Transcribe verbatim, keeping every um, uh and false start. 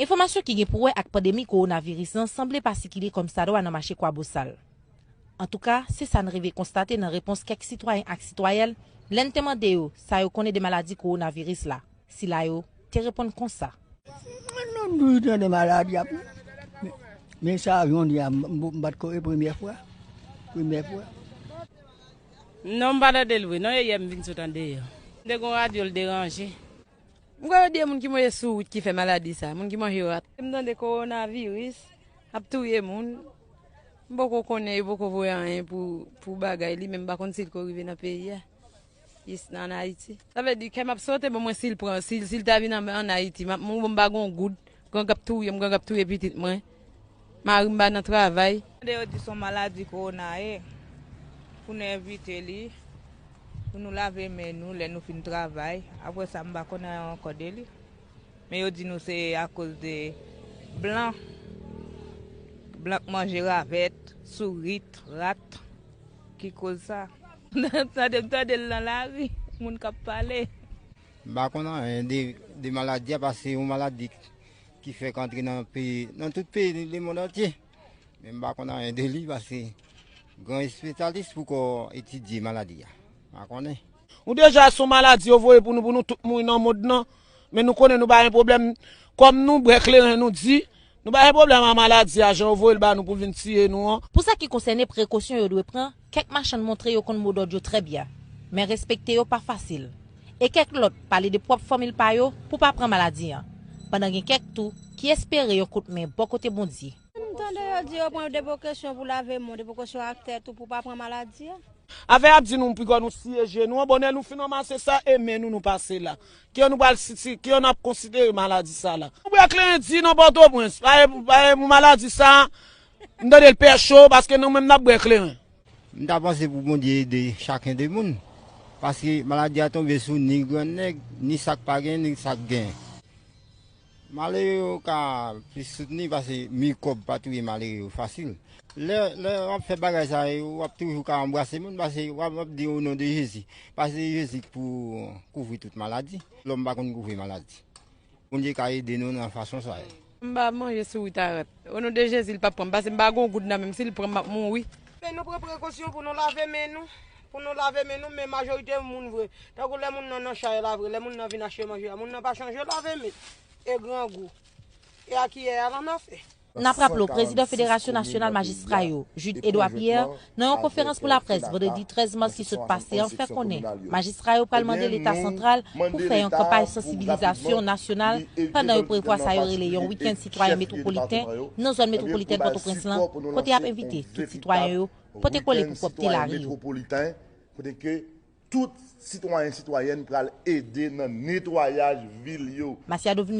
Enfòmasyon ki gen pou wè ak pandemi kowonaviris lan sanble pa sikile kòmsadwa nan mache Kwabosal. Antouka, se sa n rive konstate nan repons kèk sitwayen ak sitwayèn lè n te mande yo sa yo konnen de maladi kowonaviris la. Sila yo te reponn konsa. Mwen menm toujou tande maladi a, men, men sa jodi a m, m, m pa t ko-, e premyè fwa, premyè fwa. Non, m pa tande l vre. Non, e yè m vin sot andeyò. M te gon radyo l deranje. M kwè yo di e moun ki manje sou wout ki fè maladi sa, moun ki manje rat. M tande kowonaviris ap touye moun. M poko konnen, yo poko voye anyen pou, pou bagay li, men m pa konn si l ko rive nan peyi a. Jis nan Ayiti. Sa vle di, kè m ap sote, bon, mwen, si l pran, si, si l ta vin an, an Ayiti, m ap mouri, m pa gon goud. Gang ap touye m, gang ap touye pitit mwen. Mari m pa nan travay. Tande yo di se yon maladi kowona ye. Pou nou evite li, pou nou lave men nou lè nou fin travay. Apre sa, m pa konn anyen ankò de li. Men yo di nou se akoz de blan. Blan k manje ravèt, sourit, rat ki koz sa. Tande m tande l nan lari, moun k ap pale. M pa konn anyen de, de maladi a, paske se yon maladi ki fèk antre nan peyi, nan tout peyi lemonn antye. Men m pa konn anyen de li, paske gen espesyalis pou ko etidye maladi a. M pa konnen. Nou deja se yon maladi yo voye pou nou, pou nou tout mouri nan mond nan. Men nou konnen nou pa gen pwoblèm. Kòm nou bwè kleren, nou di, nou pa gen pwoblèm a maladi a, jan yo voye l ba nou pou vin tiye nou an. Pou sa ki konsène prekosyon yo dwe pran, kèk machann montre yo konn modòd yo trè byen. Men respekte yo pa fasil. E kèk lòt pale de pwòp fanmi l pa yo pou pa pran maladi an. Pandan gen kèk tou ki espere yon kout men bò kote Bondye. M tande yo di yo pran depokesyon pou lave men, depokesyon ak tèt ou pou pa pran maladi an. Afè y ap di nou piga nou siye je nou an, bonè nou fin ranmase sa e men nou, nou pase la. Kijan nou pral siti, kijan n ap konsidere maladi sa la? Nou bwè kleren di nan Pòtoprens, pa gen, pa gen pou maladi sa, m tande l pè cho, paske nou menm n ap bwè kleren. M ta panse pou Bondye ede chaken de moun, paske maladi a tonbe sou ni grannèg, ni sa k pa gen, ni sa k gen. Malere yo ka plis soutni, paske mikòb pa touye malere yo fasil. Lè, lè w ap fè bagay sa yo, w ap toujou ka anbrase moun, paske w ap, w ap di o non de Jezi. Paske se Jezi ki pou kouvri tout maladi. Lòm pa konn kouvri maladi. Bondye ka ede nou nan fason sa yo. M pa manje sourit a rat. O non de Jezi, l p ap pran m, paske m pa gon goud nan men m, si l pran m, m ap mouri. Men nou pran prekosyon pou nou lave men nou. Pou nou lave men nou, men majorite moun vre. Tankou lè moun nan nan chay la vre, lè moun nan vin achte manje a, moun nan pa chanje lave men. E grangou. E a kiyè a l annafè. N ap raple w, prezidan Federasyon Nasyonal Majistra yo, Jude Edouard Pierre, nan yon konferans pou laprès vandredi trèz mas ki sot pase an, fè konnen majistra yo pral mande Leta santral pou fè yon kanpay sansibilizasyon nasyonal pandan yo prevwa sa yo rele yon wikenn sitwayen metwopoliten nan zòn metwopolitèn Pòtoprens lan, kote y ap envite tout sitwayen yo pote kole pou pwòpte lari yo. Kote ke tout sitwayen, sitwayèn pral ede nan netwayaj vil yo. Masiado vin